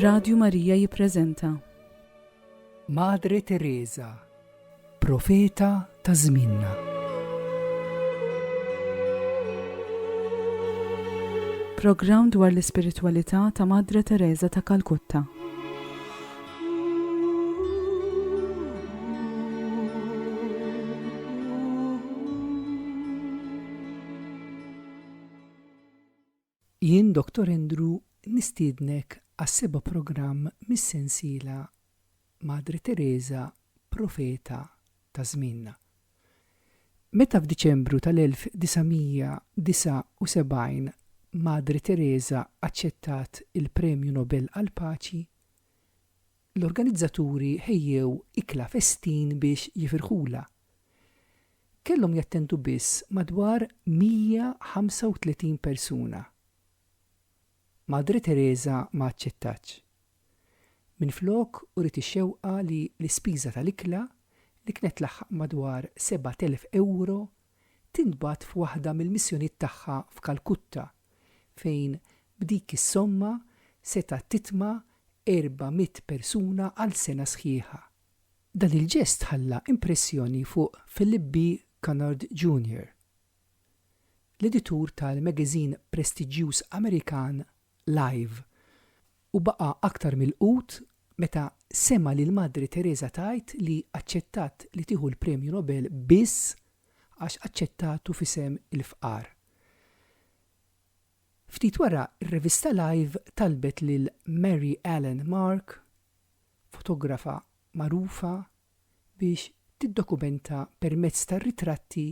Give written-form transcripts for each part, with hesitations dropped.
Radju Marija jippreżenta. Madre Teresa, Profeta ta' żmienna. Programm dwar l-ispiritwalità ta' Madre Teresa ta' Kalkutta. Jien Dottor Andrew nistiednek għas-seba' programm mis-sensiela Madre Teresa Profeta ta' Żmienna. Meta f'Diċembru tal-1979 Madre Teresa aċċettat il-Premju Nobel għall-Paċi, l-organizzaturi ħejjew ikla festin biex jifirħulha. Kellhom jattendu biss madwar 135 persuna. Madre Teresa ma aċċettatx. Minflok uriet ix-xewqa li l-ispiża tal-ikla, li kienet tlaħħaq madwar 7,000 ewro, tintbagħat f'waħda mill-missjonijiet tagħha f'Kalkutta, fejn b'dik is-somma setgħet titma' 400 persuna għal sena sħiħa. Dan il-ġest ħalla impressjoni fuq Philip B. Cunard Junior, l-editur tal-magazine prestiġjuż Amerikan Live, u baqa' aktar milqut meta sema' lil Madre Teresa tgħid li aċċettat li tieħu l-Premju Nobel biss għax aċċettatu f'isem il-fqar. Ftit wara r-revista Live talbet lil Mary Ellen Mark, fotografa magħrufa, biex tiddokumenta permezz tar-ritratti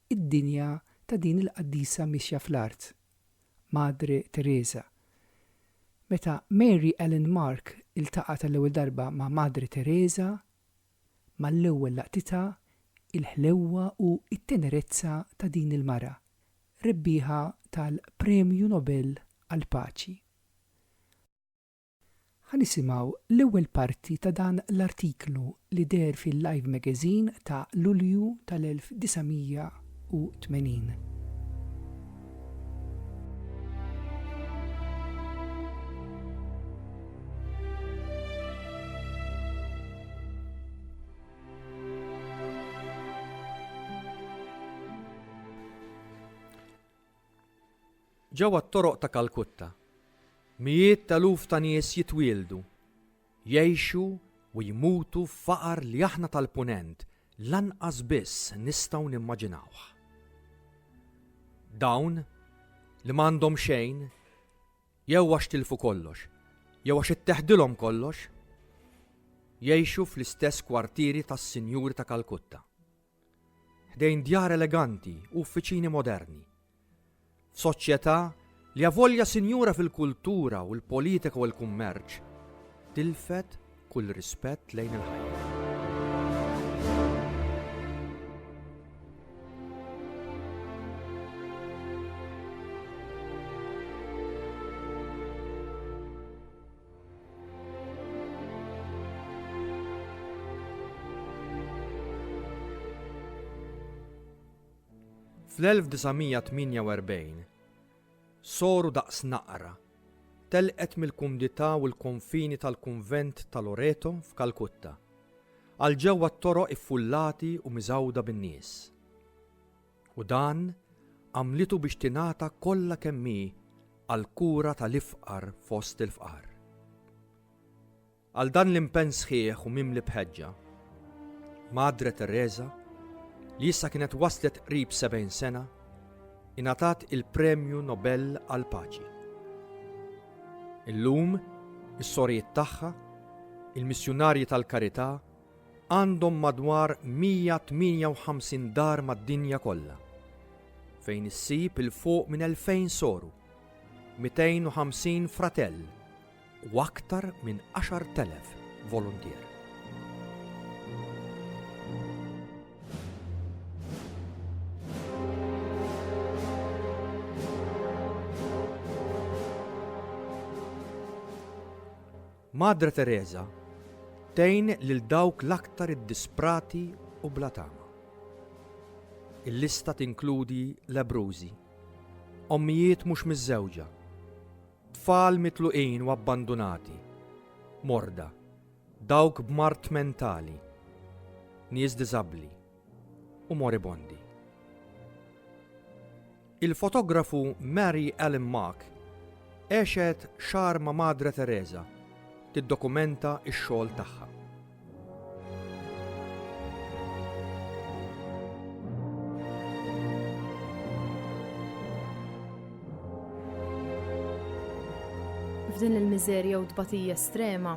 d-dinja ta' din il-qaddisa miexja fl-art, Madre Teresa. Meta Mary Ellen Mark iltaqgħet għall-ewwel darba ma' Madre Teresa, mal-ewwel laqtitha l-ħlewwa u t-tenerezza ta' din il-mara, rebbieħa tal-Premju Nobel għall-Paċi. Ħa nisimgħu l-ewwel parti ta' dan l-artiklu li deher fil-Life Magazine ta' Lulju tal-1980. Ġewwa t-toroq ta' Kalkutta, mijiet t'eluf ta' nies jitwieldu, jgħixu u jmutu f'faqar li aħna tal-Punent lanqas biss nistgħu nimmaġinawh. Dawn, li m'għandhom xejn, jew għax tilfu kollox, jew għax itteħdilhom kollox, jgħixu fl-istess kwartieri tas-sinjuri ta' Kalkutta. ħdejn djar eleganti u uffiċini moderni. F'soċjetà li avolja sinjura fil-kultura u l-politika u l-kummerċ, tilfet kull rispett lejn il-ħajja. Fl-1948, soru daqs naqra telqet mill-kumdità u l-konfini tal-kunvent ta' Loreto f'Kalkutta, għal ġewwa t-toroq iffullati u miżgħuda bin-nies. U dan għamlitu biex tingħata kollha kemm hi għall-kura tal-ifqar fost il-fqar. Għal dan l-impenn sħiħ u mimli b'ħeġġa, Madre Teresa, li issa kienet waslet qrib 70 sena, ingħatat il-Premju Nobel għall-Paċi. Illum, is-sorijiet tagħha, il-Missjunarji tal-Karità, għandhom madwar 158 dar mad-dinja kollha, fejn issib 'il fuq minn 2,000 soru, 250 fratell u aktar minn 10,000 voluntier. Madre Teresa tgħin lil dawk l-aktar iddisprati u bla tama. Il-lista tinkludi lebbrużi, ommijiet mhux miżżewġa, tfal mitluqin u abbandunati. morda, dawk b'mard mentali, nies diżabbli u moribondi. Il-fotografu Mary Ellen Mark għexet xahar ma' Madre Tereża tiddokumenta x-xogħol tagħha. F'din il-miżerja u tbatija estrema.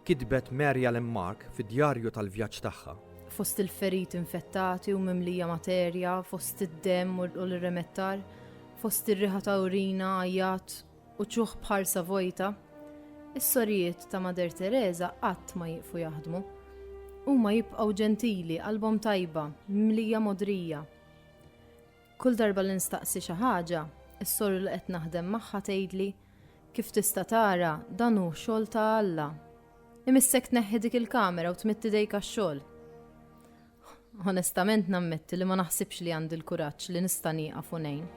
Kitbet Mary Ellen Mark fid-djarju tal-vjaġġ tagħha. Fost il-feriti infettati u mimlija materja, fost id-demm u l-irremettar, fost ir-riħa ta' urina, għajjat Uċuħ b'ħarsa vojta, is-sorijiet ta' Mader Tereża qatt ma jieqfu jaħdmu. Huma jibqgħu ġentili, qalbhom tajba, mimlija mogħdrija. Kull darba li nistaqsi xi ħaġa, is-soru li qed naħdem magħha tgħidli, Kif tista' tara, dan hu xogħol ta' Alla. Imissek tneħħi dik il-kamera u tmidd idejk għax-xogħol. Onestament nammetti li ma naħsibx li għandi l-kuraġġ li nista' nieqaf u ngħin.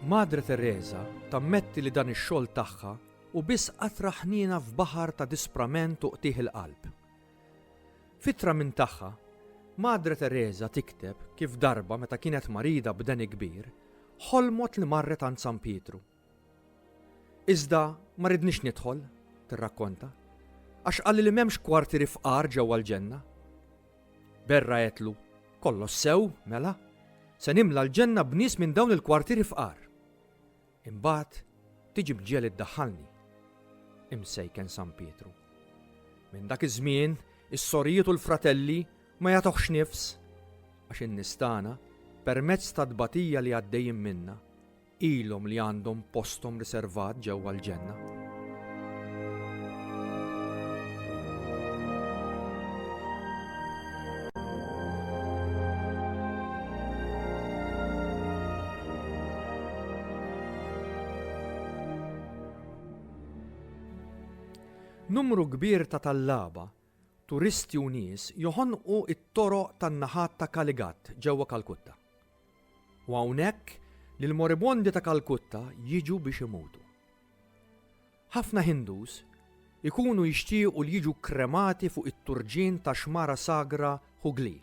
Madre Tereża tammetti li dan ix-xogħol tagħha hu biss qatra ħniena f'baħar ta' disprament u qtigħ il-qalb. F'ittra minn tagħha, Madre Tereża tikteb kif darba meta kienet marida b'deni kbir, ħolmot li marret għand San Pietru. Iżda ma ridnix nidħol, tirrakkonta, għax qalli li m'hemmx kwartieri fqar ġewwa l-ġenna. Berra għedtlu, kollox sew, mela, se nimla l-ġenna b'nies minn dawn il-kwartieri fqar. Imbagħad tiġi mġiegħel iddaħħalni. Imsejken San Pietru. Minn dak iż-żmien is-sorijiet u l-fratelli ma jagħtuhx nifs, għax in-nies tagħna, permezz tat-tbatija li għaddejjin minnha, ilhom li għandhom posthom riservat ġewwa l-ġenna. Numru kbir ta' tallaba, turisti u nies joħonqu t-toroq tan-naħat ta' Kalighat ġewwa Kalkutta. U hawnhekk li l-moribondi ta' Kalkutta jiġu biex imutu. Ħafna Hindus ikunu jixtiequ li jiġu kremati fuq it-turġien tax-xmara sagra Hooghly.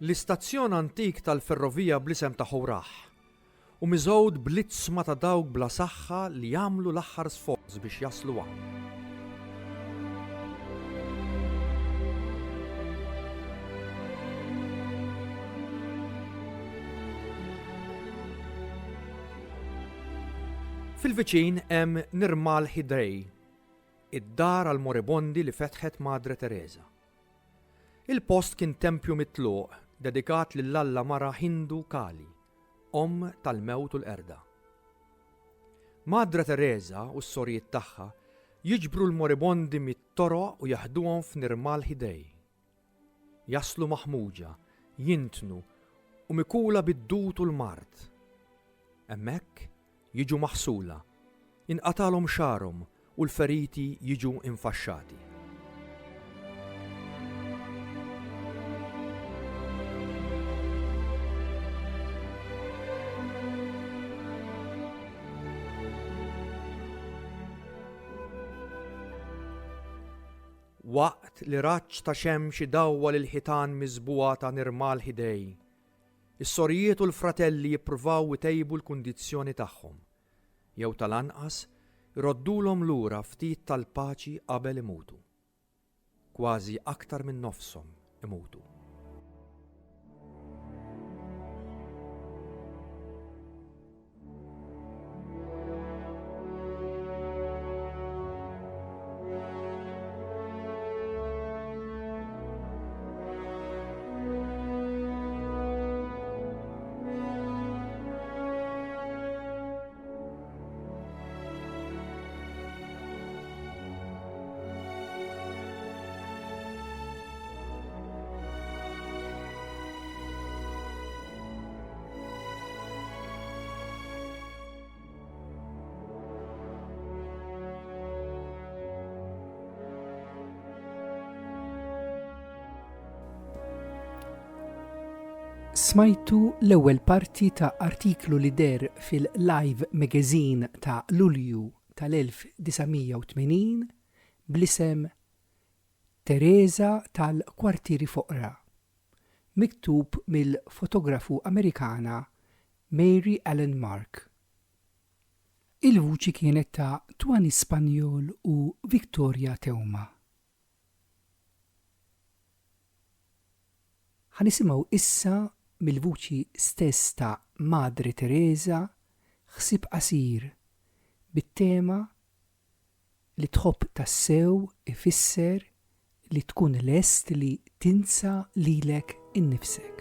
L-istazzjon antik tal-ferrovija bl-isem ta' Howrah hu miżgħud bl-iġsma ta' dawk bla saħħa li jagħmlu l-aħħar sforz biex jaslu hawn. Fil-viċin hemm Nirmal Hidray, id-dar għall-moribondi li fetħet Madre Tereża. Il-post kien tempju mitluq dedikat lill-alla mara Hindu Kali, omm tal-mewt u l-qerda. Madre Tereża u s-sorijiet tagħha jiġbru l-moribondi mit-toroq u jeħduhom f'Nirmal Hidey. Jaslu maħmuġa, jintnu u mikula bid-dud u l-mard. Hemmhekk jiġu maħsula, jinqatgħalhom xagħarhom u l-feriti jiġu infaxxati. Waqt li raġġ ta' xemx idawwal il-ħitan miżbugħa ta' Nirmal Hidey, is-sorijiet u l-fratelli jippruvaw itejbu l-kundizzjoni tagħhom, jew tal-anqas iroddulhom lura ftit tal-paċi qabel imutu. Kważi aktar minn nofshom imutu. Smajtu l-ewwel parti ta' artiklu li deher fil-Live Magazine ta' Lulju tal-1980 bl-isem Tereża tal-Kwartieri Foqra, miktub mill-fotografu Amerikana Mary Ellen Mark. Il-vuċi kienet ta' Twanny Spagnol u Victoria Theuma. Ħa nisimgħu issa mill-vuċi stess ta' Madre Teresa ħsieb qasir bit-tema Li tħobb tassew ifisser li tkun lest li tinsa lilek innifsek.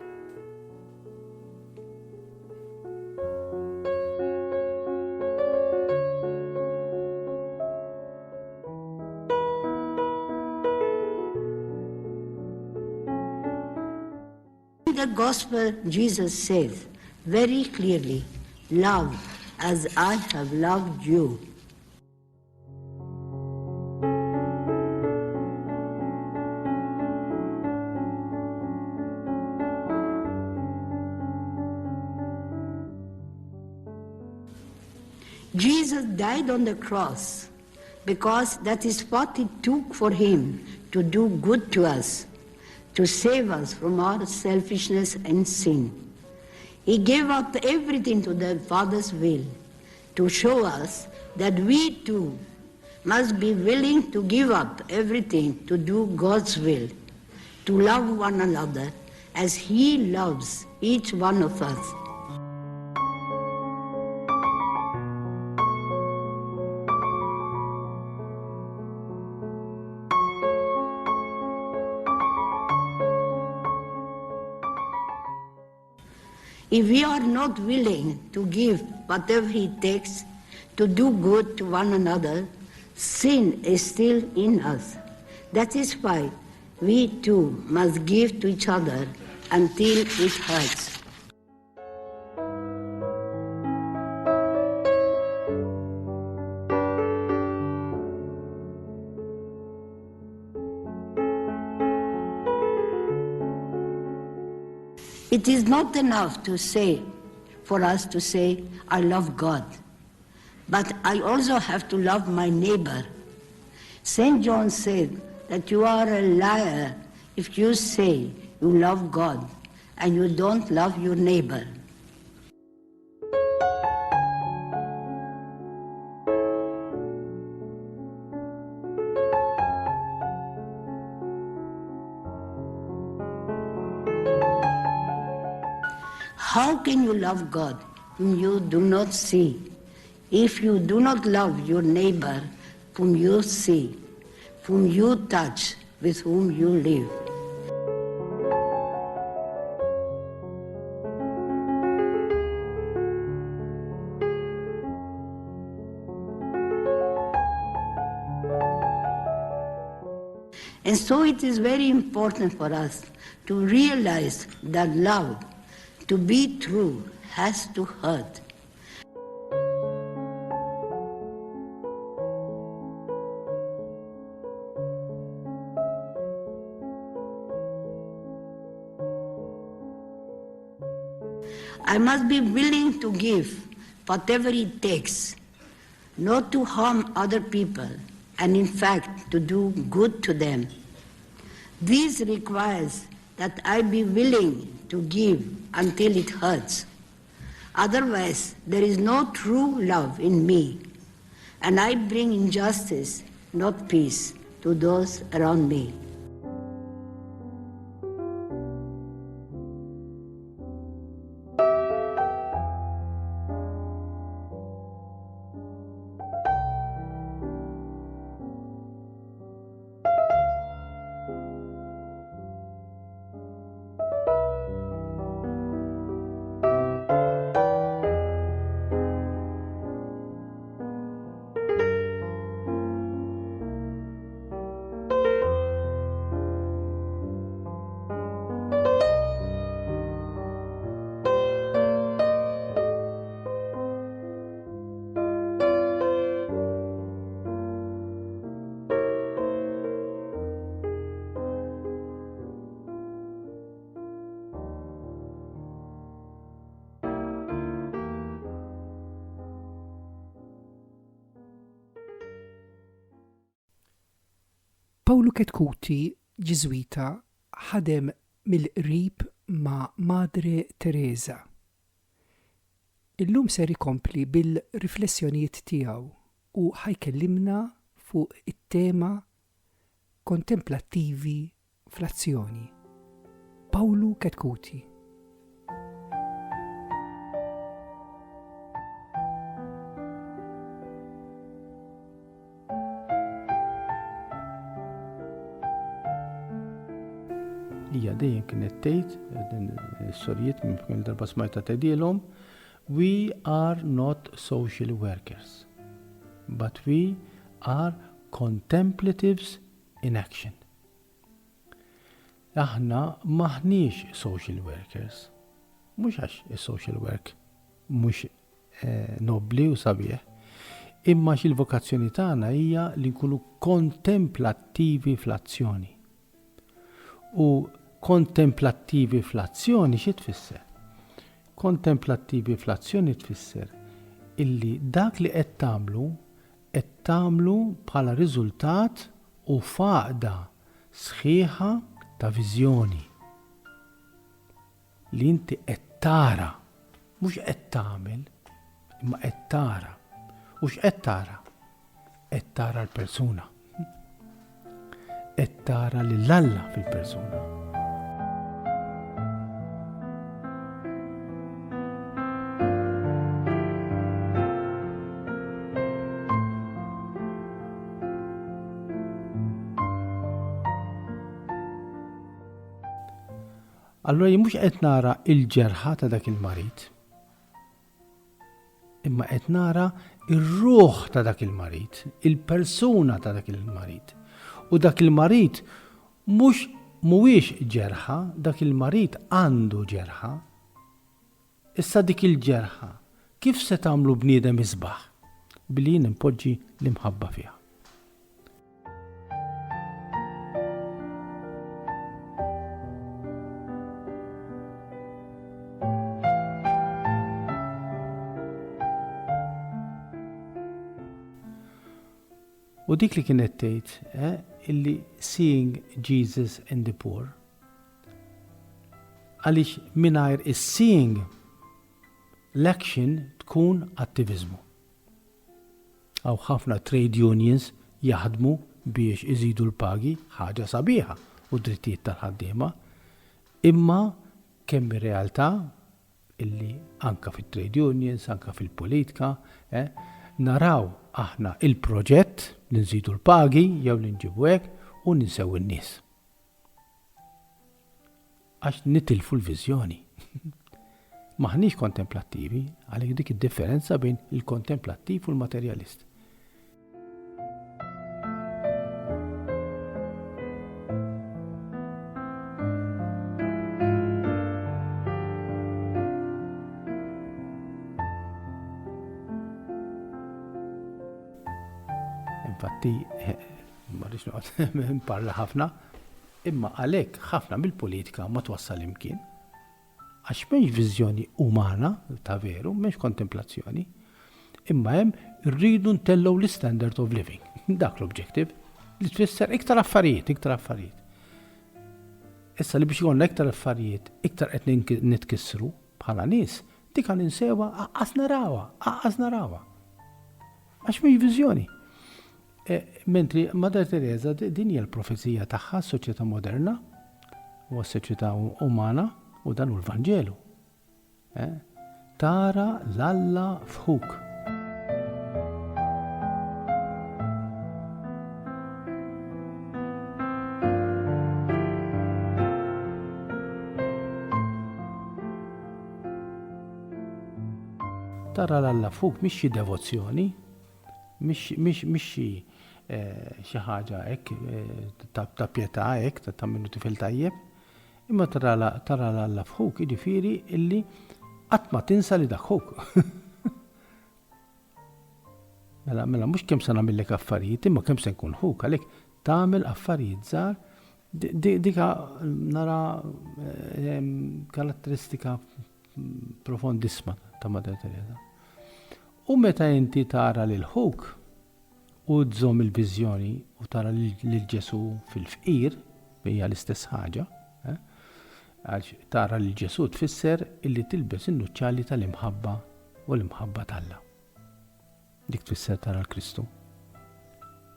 In the Gospel, Jesus says very clearly, Love as I have loved you. Jesus died on the cross because that is what it took for him to do good to us, to save us from our selfishness and sin. He gave up everything to the Father's will to show us that we too must be willing to give up everything to do God's will, to love one another as He loves each one of us. If we are not willing to give whatever it takes to do good to one another, sin is still in us. That is why we too must give to each other until it hurts. It is not enough to say, for us to say, I love God, but I also have to love my neighbor. St. John said that you are a liar if you say you love God and you don't love your neighbor. How can you love God whom you do not see, if you do not love your neighbor whom you see, whom you touch, with whom you live? And so it is very important for us to realize that love, to be true, has to hurt. I must be willing to give whatever it takes, not to harm other people, and in fact to do good to them. This requires that I be willing to give until it hurts. Otherwise, there is no true love in me, and I bring injustice, not peace, to those around me. Pawlu Chetcuti, Ġiżwita, ħadem mill-qrib ma' Madre Tereża. Illum ser ikompli bil-riflessjonijiet tiegħu u ħa jkellimna fuq it-tema Kontemplattivi fl-azzjoni. Pawlu Chetcuti. Hija dejjem kienet tgħid din is-sorijiet minn kemm darba smajta tgħidilhom, we are not social workers, but we are contemplatives in action. Aħna m'aħniex social workers. Mhux għax is-social work mhux nobbli u sabiħ, imma għax il-vokazzjoni tagħna hija li nkunu kontemplattivi fl-azzjoni. U kontemplattivi fl-azzjoni xi tfisser? Kontemplattivi fl-azzjoni tfisser illi dak li qed tagħmlu qed tagħmlu bħala riżultat u f'għaqda sħiħa ta' viżjoni. Li inti qed tara, mhux qed tagħmel, imma qed tara. U x'qed tara? Qed tara l-persuna. Qed tara lil Alla fil-persuna. Allura jien mhux qed nara l-ġerħa ta' dak il-marid, imma qed nara r-ruħ ta' dak il-marid, il-persuna ta' dak il-marid. U dak il-marid mhux mhuwiex ġerħa, dak il-marid għandu ġerħa. Issa dik il-ġerħa kif se tagħmlu bniedem isbaħ? Billi jien inpoġġi l-imħabba fiha. U dik li kienet tgħid eh, illi seeing Jesus in the poor. Għaliex mingħajr is-seeing l-action tkun attiviżmu. Hawn ħafna trade unions jaħdmu biex iżidu l-pagi, ħaġa sabiħa u d-drittijiet tal-ħaddiema, imma kemm hi realtà illi anke fit-trade unions, anke fil-politika, eh, naraw aħna il-proġett li nżidu l-pagi jew li nġibu hekk u ninsew in-nies. Għax nitilfu l-viżjoni. M'aħniex kontemplattivi, għalhekk dik id-differenza bejn il-kontemplattiv u l-materjalist. Infatti, eh, ma rridx noqgħod nparla ħafna, Imma għalhekk ħafna mill-politika ma twassal imkien. Għax m'hemmx viżjoni umana ta' veru, m'hemmx kontemplazzjoni. Imma hemm irridu ntellgħu l-istandard of living. Dak l-objective. Li tfisser iktar affarijiet, iktar affarijiet. Issa li biex ikollna iktar affarijiet, iktar qed nitkissru bħala nies, dik għan insewa aqqas narawha, aqqas narawha. Għax mhix viżjoni. Mentri Mother Teresa din hija l-profezija tagħha għas-soċjetà moderna u għas-soċjetà umana u dan hu l-Vanġelu. Eh? Tara l-Alla f'ħuk. Tara l-Alla f'ħuk mhix xi devozzjoni, Mhix xi xi ħaġa hekk ta' pjetà hekk ta' minnu tifel tajjeb, imma tara 'l Alla f'ħuk jiġifieri illi qatt ma tinsa li dak ħuk. Mela, mela mhux kemm se nagħmillek affarijiet, imma kemm se nkun ħuk għalhekk tagħmel affarijiet żgħar dika nara karatteristika profondissima ta' Madre Teresa. U meta inti tara lil ħuk. U tżomm il-viżjoni u tara lil Ġesù fil-fqir, hija l-istess ħaġa, eh? Għax tara lil Ġesù tfisser illi tilbes in-nuċċali tal-imħabba u l-imħabba t'Alla. Dik tfisser tara l-Kristu.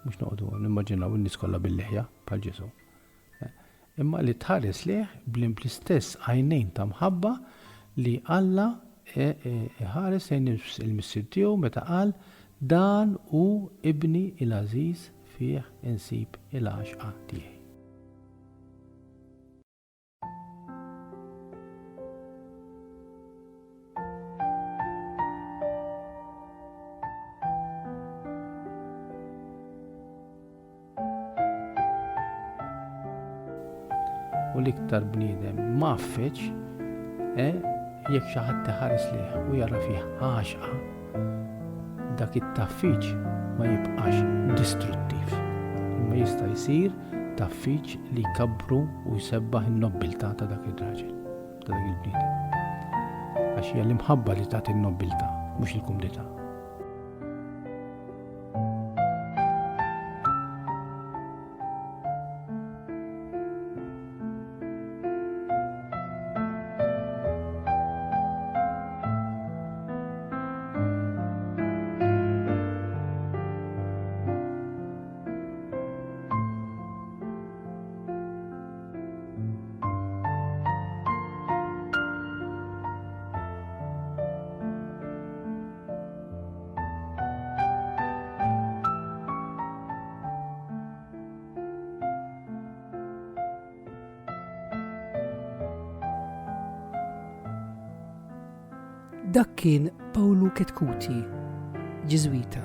Mhux noqogħdu nimmaġinaw in-nies kollha bil-leħja bħal Ġesù. Imma li tħares lejh bl-istess għajnejn ta' mħabba li Alla ħares lejn il-Missier tiegħu meta qal, Dan hu Ibni l-għażiż fih insib il-għaxqa tiegħi. U l-iktar bniedem mgħaffeġ, eh, jekk xi ħadd iħares lejh u jara fih għaxqa, dak it-taffiġ ma jibqax distruttiv, imma jista' jsir taffiġ li jkabbru u jsebbaħ in-nobbiltà ta' dak ir-raġel, ta' dak il-bniedem. Għax hija l-imħabba li tagħti n-nobbiltà, mhux il-kumdità. Dak kien Pawlu Chetcuti, Ġiżwita.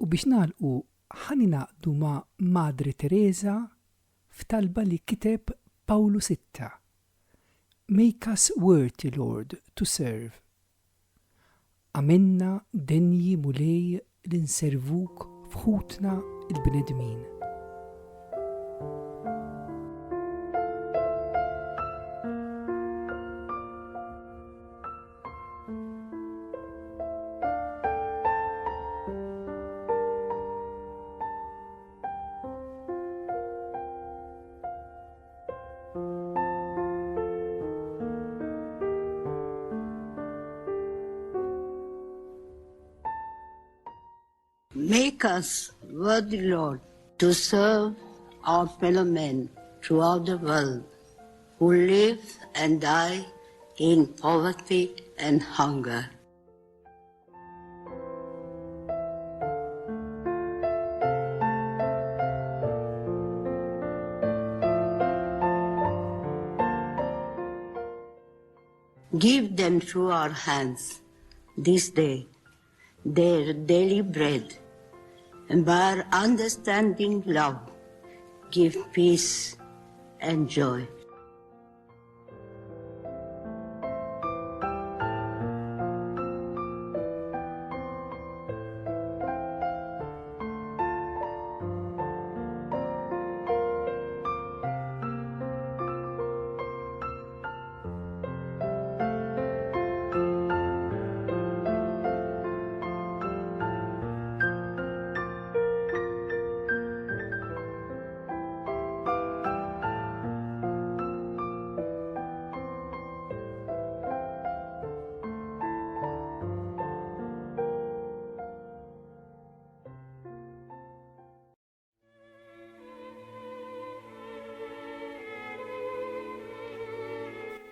U biex nagħlqu ħa ningħaqdu ma' Madre Teresa f'talba li kiteb Pawlu Sitta, Make us worthy, Lord, to serve. Agħmilna denji Mulej li nservuk f'ħutna l-bnedmin. Make us worthy, Lord, to serve our fellow men throughout the world who live and die in poverty and hunger. Give them through our hands this day their daily bread, and by our understanding love, give peace and joy.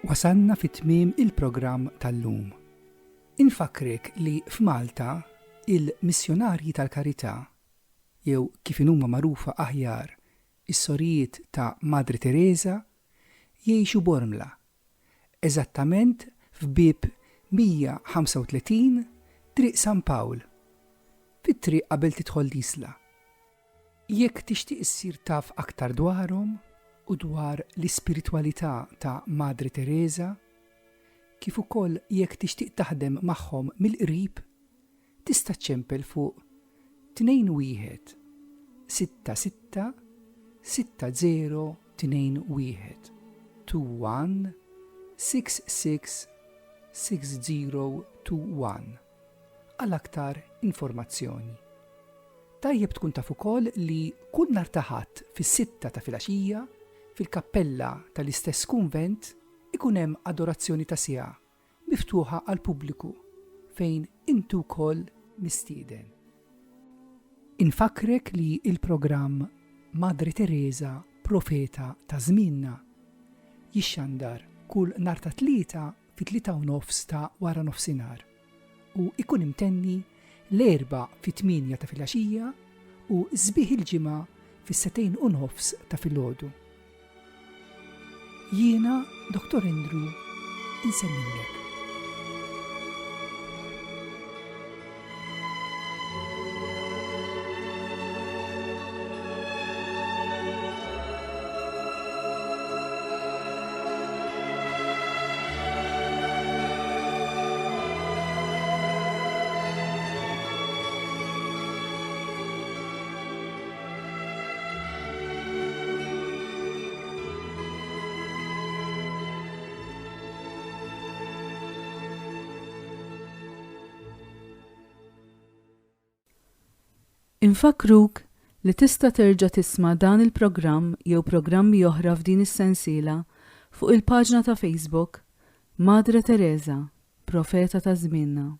Wasalna fi tmiem il-programm tal-lum. Infakkrek li f'Malta il-Missjunarji tal-Karità, jew kif inhuma magħrufa aħjar is-Sorijiet ta' Madre Teresa, jgħixu Bormla, eżattament f'bieb 135 Triq San Pawl, fit-triq qabel tidħol l-Isla. Jekk tixtieq issir taf aktar dwarhom u dwar l-ispiritwalità ta' Madre Teresa, kif ukoll jekk tixtieq taħdem magħhom mill-qrib, tista' ċċempel fuq 21 66 60 21. 21 66 6021 għal aktar informazzjoni. Tajjeb tkun taf ukoll li kull nhar ta' Ħadd fis-sitta ta' filgħaxija fil-kappella tal-istess kunvent ikun hemm adorazzjoni ta' siegħa miftuħa għall-pubbliku fejn inti wkoll mistieden. Infakkrek li l-programm Madre Teresa Profeta ta' Żmienna jixxandar kull nhar ta' Tlieta fit-tlieta u nofs ta' waranofsinhar u jkun imtenni l-Erbgħa fit-tmienja ta' filgħaxija u sbieħ il-Ġimgħa fis-setgħin u nofs ta' filgħodu. Jiena Dottor Andrew insellimlek. Infakkruk li tista' terġa' tisma' dan il-programm jew programmi oħra f'din is-sensiela fuq il-paġna ta' Facebook Madre Teresa, Profeta ta' Żmienna.